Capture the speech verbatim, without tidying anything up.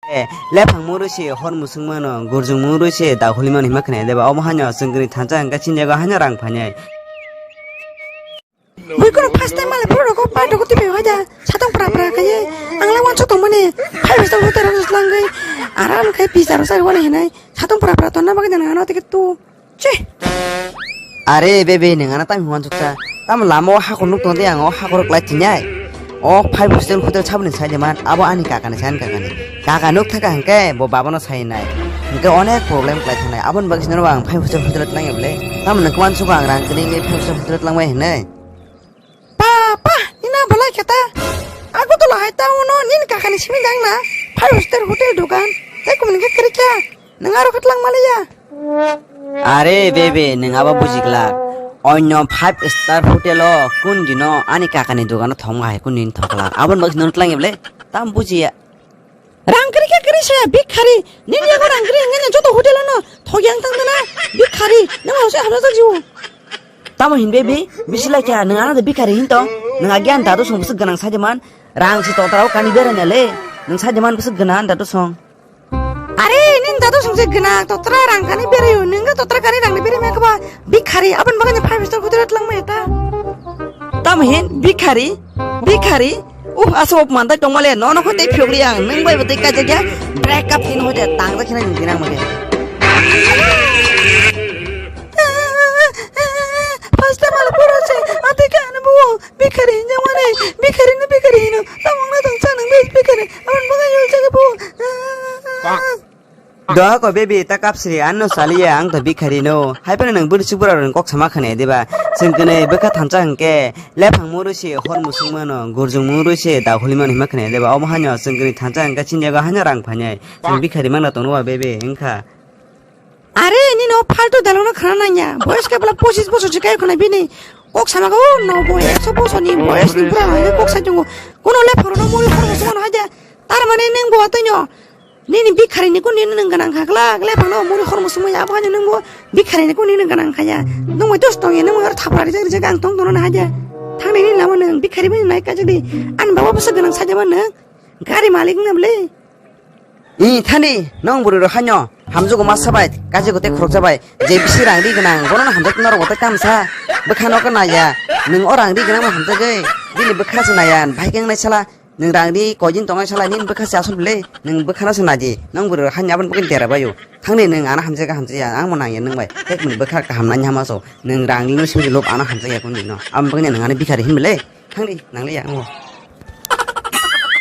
Eh, lephang muru se hor musung mano, gurjung muru se dakhuli mano hima khna deba. Omo hanya sengkri thansa hangka chinjago hanya rang phanyai. Bui kono first time male pro roko pa roko tipe hoja. Satong pra pra kaye. Angla wan chotong mane. Phai bistang hotel ro langgai. Aram khai pizza ro sai wani hinai. Satong pra pra tonna bagwi dana ano tiket tu. Che. Are bebe, nwng ano tamo hwnjuksa. Tamo lama o hakhor nuk tongdi, ang o hakhor klai thinai. O five star hotel saboni saide man, abo ani kakani sai, ani kakani. Kaka nuk thaka hwnkhe bo babano sainai. Hwnkhe onek problem klai thanai. Aboni bagwi sino ang five star hotel tlangi bole. Tamo nwng kwan suka ang rang kini ngi five star hotel tlangbai hinai. Papa, nina belai khe ta. Agartala hai ta uno nini kakani simi dang na. Five star hotel dukan. Tei kumni khe kwrwi kha. Nwng aro khe tlang maliya. Are bebe, nwng abo bujiglak. Onyo five star hotel o kun dino ani kakani dukano thongma hai kun din thoklak. Aboni bagwi nwng tlang eble. Tam bujiya. Rang kwrwi khe kwrwi se, bikhari. Nini yago rang kwrwi hwnkhe nini joto hotel ono thok yang tang dana. Bikhari, nang ose hamjak jiu. Tamo hin bebe, bisi lai kha, nwng ano de bikhari hin tong. Nwng agian dadu song bwswk gwnang sajeman. Rang si totra o kani bere nele. Nwng sajeman bwswk gwnang dadu song. Are, nini dadu song se gwnang, totra rang kani bere yo. Nwng totra kani rang ni bere me kaba. Bikhari, aboni bagwi five star hotel o twlangma eta. Tamo hin, bikhari, bikhari. Uh, asa op mantai tongmale, nono khoi tei phiyokli ang, nwng bai bo tei kaijak ya, break up hin hoite, tang jak hinai nwng dinang mage. First time ala pura se, ate ka ano bo, bikhari hinjak mane, bikhari no bikhari hino, tamo wngna tong sa nwng bes bikhari, aboni bagwi yol jaga bo. Doha ko bebe ta kapsri anno saliya ang to bikhari no. Hai phano nwng bwrwi chukbura rok kok sama khane diba? Chwng kwnwi bwkha thansa hwnkhe lephang muru se hor musung mano, gurjung muru se dakhuli mano hima khane diba? Omo hanya chwng kwnwi thansa hwnkhe chinjago hanya rang phainai. Chwng bikhari mangna tongno ba bebe wngkha. Are nino phaltu dalano khana nangya. Boyos khe bwla pochis bosor se kai khana bini. Kok sama ko no boy ekso bosor ni boyos ni bura kok sa chungo. Kono lephang no muru hor musung mano haja. Tar mane nwng bo atoi no. Nini bikhari ni kuni nini gwnang kha glak le phano muri khormo sumui abo haino nungbo bikhari ni kuni nini gwnang kha ya. Nungbo dos tong ya nungbo thapra rijak rijak ang tong tono na haja. Thang nini lama nung bikhari bai nai kajak di. An baba bwswk gwnang saja ma nung. Gari malik na bole. I thani nong buru ro hanyo. Hamjugo ma sabai kaje gote khorok jabai. Je bisi rang ri gwnang bono hamjak norok gote kamsa. Bwkha no kana ya. Nung o rang ri gwnang ma hamjak gai. Bini bwkha se naya. Bhai keng nai sala. Nwng rang di koidin tongnai salai nini bwkha se asol bwle. Nwng bwkhano se naidi. Nwng bwrwi hani aboni bagwi dera baio. Thangdi nwng ano hamjak hamjakya ang bo nangya nwng bai. Tek nwng bwkha kaham nani hama so. Nwng rang lino simi lob ano hamjakya kuni no. Aboni bagwi nwng ano bikhari hin bwle. Thangdi nangliya ang bo.